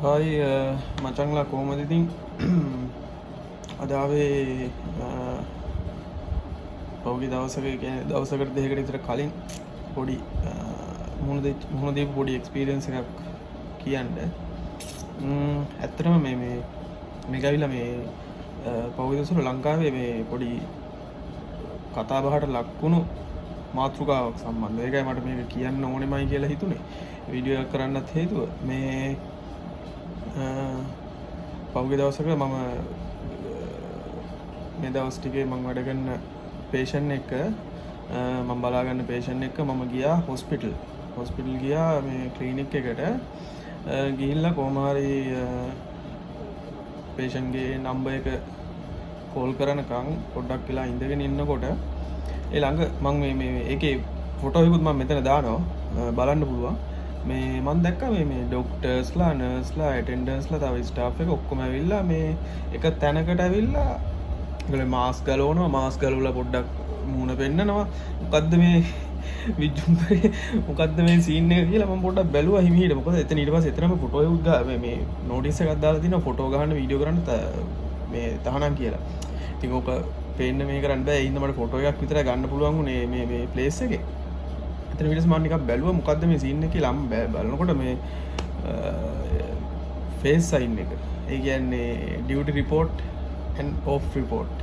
Hi මචංලා, කොහොමද ඉතින්? අද ආවේ පහුගිය දවසක, ඒ කියන්නේ දවසකට දෙකකට විතර කලින් පොඩි මුහුණ දීපු පොඩි එක්ස්පීරියන්ස් එකක් කියන්න. ඇත්තටම මේ මේ මේක ඇවිල්ලා මේ පහුගිය දවස්වල ලංකාවේ මේ පොඩි කතා බහට ලක් වුණු මාතෘකාවක් සම්බන්ධ. ඒකයි මට මේක කියන්න ඕනෙමයි කියලා හිතුනේ. වීඩියෝ එකක් කරන්නත් හේතුව මේ පහුගිය දවසක මම මේ දවස් ටිකේ මං වැඩ කරන පේෂන්ට් එක්ක, මං බලා ගන්න පේෂන්ට් එක්ක මම ගියා හොස්පිටල්. හොස්පිටල් ගියා මේ ක්ලිනික් එකට. ගිහිල්ලා කොහොම හරි පේෂන්ට්ගේ නම්බර් එක කෝල් කරනකම් පොඩ්ඩක් වෙලා ඉඳගෙන ඉන්නකොට ඒ ළඟ මං මේ මේ ඒකේ ෆොටෝ එකකුත් මං මෙතන දානවා, බලන්න පුළුවන්. මේ මං දැක්කා මේ මේ ඩොක්ටර්ස්ලා, නර්ස්ලා, ඇටෙන්ඩන්ස්ලා, තව ස්ටාෆ් එක ඔක්කොම ඇවිල්ලා මේ එක තැනකට ඇවිල්ලා ඒගොල්ලෝ මාස්ක් ගලවනවා. මාස්ක් ගලවලා පොඩ්ඩක් මූණ පෙන්නනවා. මොකද්ද මේ විජ්ජුම්බරේ, මොකද්ද මේ සීන් එක කියලා මම පොඩ්ඩක් බැලුවා හිමීට. මොකද එතන ඊට පස්සේ එතනම ෆොටෝ එකක් මේ මේ නෝටිස් එකක් දාලා තිනවා ෆොටෝ ගහන්න, වීඩියෝ කරන්න මේ තහනම් කියලා. ඉතින් ඕක පේන්න මේ කරන්න බෑ. ඒ හින්දා මට ෆොටෝ එකක් විතරයි ගන්න පුළුවන් වුණේ මේ මේ ප්ලේස් එකේ. එතන ඊට පස්සේ මම නිකන් බැලුවා මොකද්ද මේ සීන් එක කියලා. මම බලනකොට මේ ෆේස් සයින් එක. ඒ කියන්නේ duty report and off report.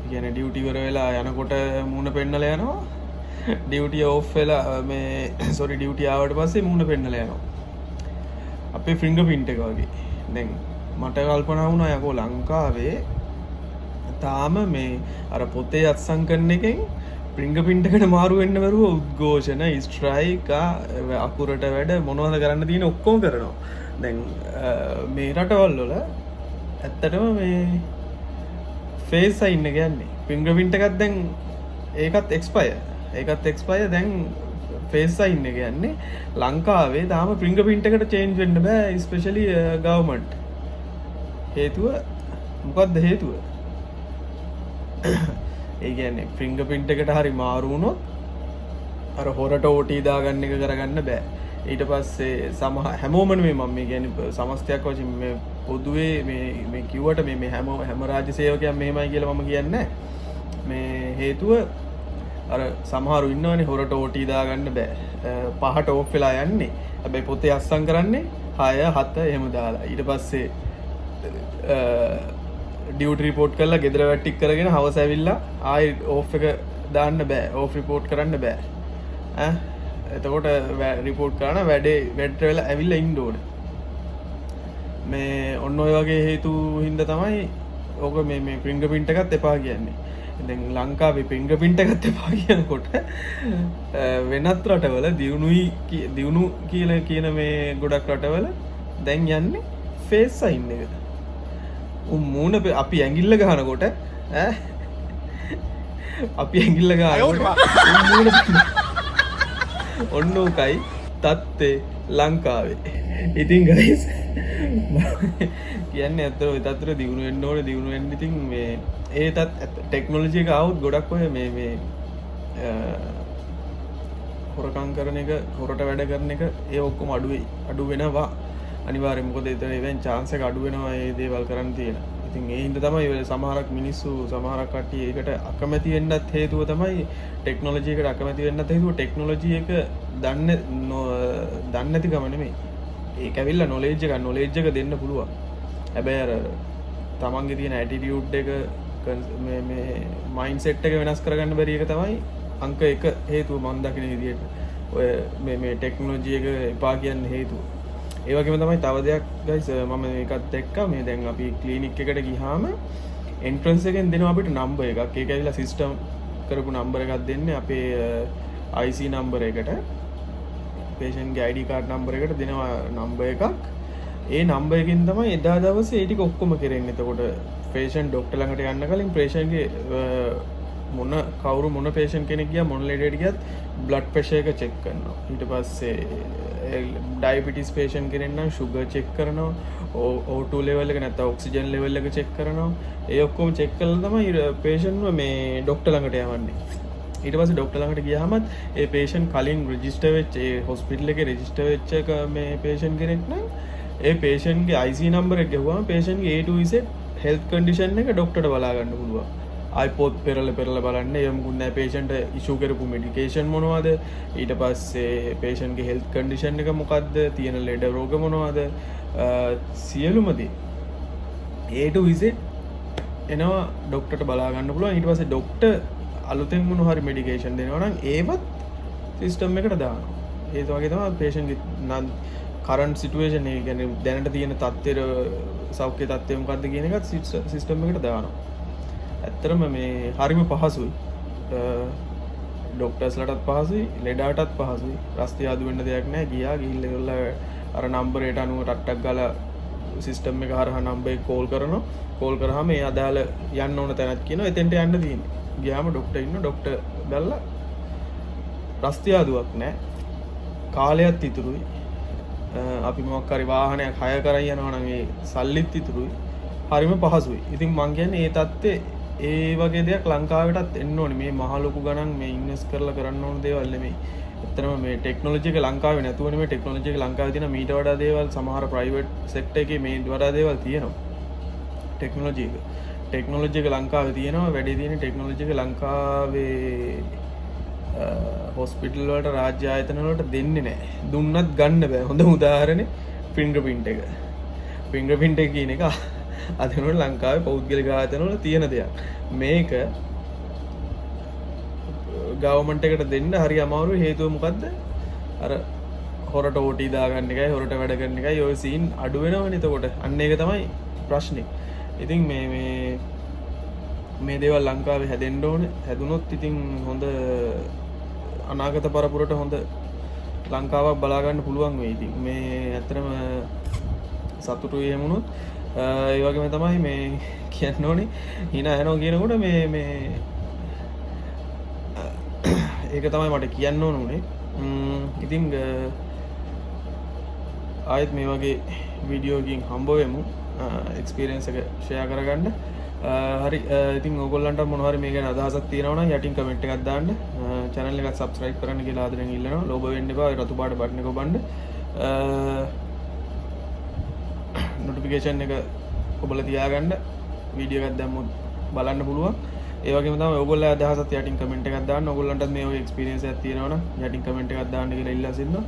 ඒ කියන්නේ ඩියුටි ඉවර වෙලා යනකොට මූණ පෙන්නලා යනවා. ඩියුටි ඕෆ් වෙලා මේ සෝරි, ඩියුටි ආවට පස්සේ මූණ පෙන්නලා යනවා. අපේ ෆින්ගර් ප්‍රින්ට් එක වගේ. දැන් මට කල්පනා වුණා, යකෝ ලංකාවේ තාම මේ අර පොතේ අත්සන් කරන එකෙන් ෆින්ගර් ප්‍රින්ට් එකට මාරු වෙන්න බැරුව උද්ඝෝෂණ, ස්ට්‍රයික්, අකුරට වැඩ, මොනවද කරන්න තියෙන ඔක්කොම කරනවා. දැන් මේ රටවල් වල ඇත්තටම මේ ෆේස් සයින් එක යන්නේ ෆින්ගර් ප්‍රින්ට් එකක්. දැන් ඒකත් එක්ස්පයර්, ඒකත් එක්ස්පයර්. දැන් ෆේස් සයින් එක යන්නේ. ලංකාවේ තාම ෆින්ගර් ප්‍රින්ට් එකට චේන්ජ් වෙන්න බෑ, ස්පෙෂලි ගවර්න්මන්ට්. හේතුව මොකද්ද හේතුව? ඒ කියන්නේ ෆින්ගර් ප්‍රින්ට් එකට හරි මාරු වුණොත් අර හොරට ඕටී දාගන්න එක කරගන්න බෑ. ඊට පස්සේ සමහර, හැමෝම නෙමෙයි, මම මේ කියන්නේ සමස්තයක් වශයෙන් මේ පොදුවේ මේ මේ කිව්වට මේ මේ හැම හැම රාජ්‍ය සේවකයන් මෙහෙමයි කියලා මම කියන්නේ මේ හේතුව අර සමහරු ඉන්නවනේ, හොරට ඕටී දාගන්න බෑ. 5ට ඕෆ් වෙලා යන්නේ. හැබැයි පොතේ අත්සන් කරන්නේ 6 7 එහෙම දාලා. ඊට පස්සේ ඩියුටි රිපෝට් කරලා ගෙදර වැඩ ටික කරගෙන හවස ඇවිල්ලා ආයි ඕෆ් එක දාන්න බෑ. ඕෆ් රිපෝට් කරන්න බෑ. ඈ එතකොට රිපෝට් කරන වැඩේ වැඩට වෙලා ඇවිල්ලා ඉන්න ඕනේ. මේ ඔන්න ඔය වගේ හේතු හින්දා තමයි ඕක මේ මේ ෆින්ගර් ප්‍රින්ට් එකත් එපා කියන්නේ. දැන් ලංකාවේ ෆින්ගර් ප්‍රින්ට් එකත් එපා කියනකොට වෙනත් රටවල දියුණුයි දියුණු කියලා කියන මේ ගොඩක් රටවල දැන් යන්නේ ෆේස් සයින් එක. උන් මූණ අපි ඇඟිල්ල ගහනකොට, ඈ අපි ඇඟිල්ල ගහනකොට උන් මූණ ඔන්න ඕකයි තත්ත්වේ ලංකාවේ. ඉතින් ගයිස්, කියන්නේ ඇත්තට ඔය තත්ත්වෙ දියුණු වෙන්න ඕනේ. දියුණු වෙන්න ඉතින් මේ ඒ තත් ටෙක්නොලොජි එක ආවොත් ගොඩක් ඔය මේ මේ හොරකම් කරන එක, හොරට වැඩ කරන එක, ඒ ඔක්කොම අඩු වෙයි. අඩු වෙනවා අනිවාර්යෙන්. මොකද එතන ඉවෙන් චාන්ස් එක අඩු වෙනවා ඒ දේවල් කරන්න තියෙන. ඉතින් ඒ හින්දා තමයි ඔය සමහරක් මිනිස්සු, සමහරක් කට්ටිය ඒකට අකමැති වෙන්නත් හේතුව තමයි, ටෙක්නොලොජි එකට අකමැති වෙන්නත් හේතුව ටෙක්නොලොජි එක දන්නේ දන්නේ නැති කම නෙමෙයි. ඒක ඇවිල්ලා නොලෙජ් එක, නොලෙජ් එක දෙන්න පුළුවන්. හැබැයි අර තමන්ගේ තියෙන ඇටිටියුඩ් එක, මේ මේ මයින්ඩ් සෙට් එක වෙනස් කරගන්න බැරි එක තමයි අංක එක හේතුව මං දකින විදියට. ඔය මේ මේ ටෙක්නොලොජි එක එපා කියන්න හේතුව. ඒ වගේම තමයි තව දෙයක් ගයිස්, මම මේකත් දැක්කා. මේ දැන් අපි ක්ලිනික් එකට ගිහාම එන්ට්‍රන්ස් එකෙන් දෙනවා අපිට නම්බර් එකක්. ඒක ඇවිල්ලා සිස්ටම් කරපු නම්බර් එකක් දෙන්නේ අපේ IC number එකට. පේෂන්ට්ගේ ID card number එකට දෙනවා නම්බර් එකක්. ඒ නම්බර් එකෙන් තමයි එදා දවසේ ඒ ටික ඔක්කොම කෙරෙන්නේ. එතකොට පේෂන්ට් ඩොක්ටර් ළඟට යන්න කලින් පේෂන්ට්ගේ මොන කවුරු මොන පේෂන්ට් කෙනෙක් ගියා, මොන ලෙඩේට ගියත් බ්ලඩ් ප්‍රෙෂර් එක චෙක් කරනවා. ඊට පස්සේ ඩයබටිස් පේෂන්ට් කෙනෙක් නම් ෂුගර් චෙක් කරනවා. O2 level එක නැත්නම් ඔක්සිජන් ලෙවල් එක චෙක් කරනවා. ඒ ඔක්කොම චෙක් කරලා තමයි පේෂන්ට්ව මේ ඩොක්ටර් ළඟට යවන්නේ. ඊට පස්සේ ඩොක්ටර් ළඟට ගියාමත් ඒ පේෂන්ට් කලින් රෙජිස්ටර් වෙච්ච, ඒ හොස්පිටල් එකේ රෙජිස්ටර් වෙච්ච එක මේ පේෂන්ට් කෙනෙක් නම් ඒ පේෂන්ට්ගේ IC number එක ගැහුවම පේෂන්ට්ගේ A to Z health condition එක ඩොක්ටර්ට බලා ගන්න පුළුවන්. ආයි පොත් පෙරල පෙරල බලන්න ඒ මුකුත් නෑ. පේෂන්ට් ඉෂූ කරපු මෙඩිකේෂන් මොනවද, ඊට පස්සේ පේෂන්ට්ගේ හෙල්ත් කන්ඩිෂන් එක මොකද්ද, තියෙන ලෙඩ රෝග මොනවද, සියලුම දේ A to Z එනවා ඩොක්ටර්ට බලා ගන්න පුළුවන්. ඊට පස්සේ ඩොක්ටර් අලුතෙන් මොන හරි මෙඩිකේෂන් දෙනවා නම් ඒවත් සිස්ටම් එකට දානවා. ඒ වගේ තමයි පේෂන්ට්ගේ නම් කරන්ට් සිටුේෂන් එක කියන්නේ දැනට තියෙන තත්ත්වය, සෞඛ්‍ය තත්ත්වය මොකද්ද කියන එකත් සිස්ටම් එකට දානවා. ඇත්තටම මේ හරිම පහසුයි. ඩොක්ටර්ස්ලටත් පහසුයි, ලෙඩාටත් පහසුයි. රස්තියාදු වෙන්න දෙයක් නෑ. ගියා, ගිහිල්ලා ඉවරලා අර නම්බරයට අනුව ටක් ටක් ගාලා සිස්ටම් එක හරහා නම්බර් එක කෝල් කරනවා. කෝල් කරාම ඒ අදාළ යන්න ඕන තැනක් කියනවා. එතෙන්ට යන්න තියෙන්නේ. ගියාම ඩොක්ටර් ඉන්නවා. ඩොක්ටර් බැලලා රස්තියාදුවක් නෑ. කාලයත් ඉතුරුයි. අපි මොකක් හරි වාහනයක් හයර් කරන් යනවා නම් ඒ සල්ලිත් ඉතුරුයි. හරිම පහසුයි. ඉතින් මං කියන්නේ ඒ තත්ත්වේ ඒ වගේ දෙයක් ලංකාවටත් එන්න ඕනේ. මේ මහ ලොකු ගණන් මේ ඉන්වෙස්ට් කරලා කරන්න ඕන දේවල් නෙමෙයි. ඇත්තටම මේ ටෙක්නොලොජි එක ලංකාවේ නැතුව නෙමෙයි, ටෙක්නොලොජි එක ලංකාවේ තියෙන මීට වඩා දේවල් සමහර ප්‍රයිවට් සෙක්ටර් එකේ මේ වඩා දේවල් තියෙනවා. ටෙක්නොලොජි එක. ටෙක්නොලොජි එක ලංකාවේ තියෙනවා. වැඩි තියෙන ටෙක්නොලොජි එක ලංකාවේ හොස්පිටල් වලට, රාජ්‍ය ආයතන වලට දෙන්නේ නැහැ. දුන්නත් ගන්න බෑ. හොඳ උදාහරණේ ෆින්ගර් ප්‍රින්ට් එක. ෆින්ගර් ප්‍රින්ට් එක කියන එක අද වෙනකොට ලංකාවේ පෞද්ගලික ආයතන වල තියෙන දෙයක්. මේක ගවර්න්මන්ට් එකට දෙන්න හරි අමාරුයි. හේතුව මොකද්ද? අර හොරට ඕටි දාගන්න එකයි, හොරට වැඩ කරන එකයි, ඔය සීන් අඩු වෙනවනේ එතකොට. අන්න ඒක තමයි ප්‍රශ්නේ. ඉතින් මේ මේ මේ දේවල් ලංකාවේ හැදෙන්න ඕනේ. හැදුනොත් ඉතින් හොඳ අනාගත පරපුරට හොඳ ලංකාවක් බලා ගන්න පුළුවන් වෙයි. ඉතින් මේ ඇත්තටම සතුටුයි එහෙම වුණොත්. ඒ වගේම තමයි මේ කියන්න ඕනේ හිනා යනවා කියනකොට මේ මේ ඒක තමයි මට කියන්න ඕන උනේ. ඉතින් ආයෙත් මේ වගේ වීඩියෝ එකකින් හම්බ වෙමු, එක්ස්පීරියන්ස් එක ෂෙයා කරගන්න. හරි, ඉතින් ඕගොල්ලන්ට මොන හරි මේ ගැන අදහසක් තියෙනවා නම් යටින් කමෙන්ට් එකක් දාන්න. චැනල් එකත් සබ්ස්ක්‍රයිබ් කරන්න කියලා ආදරෙන් ඉල්ලනවා. ලෝභ වෙන්න එපා. ඒ රතු පාට බටන් එක ඔබන්න. නොටිෆිකේෂන් එක ඔබලා තියාගන්න. වීඩියෝ එකක් දැම්මොත් බලන්න පුළුවන්. ඒ වගේම තමයි ඔයගොල්ලෝ අදහසත් යටින් කමෙන්ට් එකක් දාන්න. ඔයගොල්ලන්ටත් මේ වගේ එක්ස්පීරියන්ස් එකක් තියෙනවා නම් යටින් කමෙන්ට් එකක් දාන්න කියලා ඉල්ලා සිටිනවා.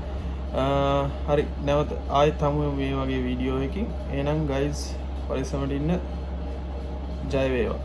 හරි, නැවත ආයෙත් හමු වෙමු මේ වගේ වීඩියෝ එකකින්. එහෙනම් ගයිස්, පරිස්සමට ඉන්න. ජය වේවා.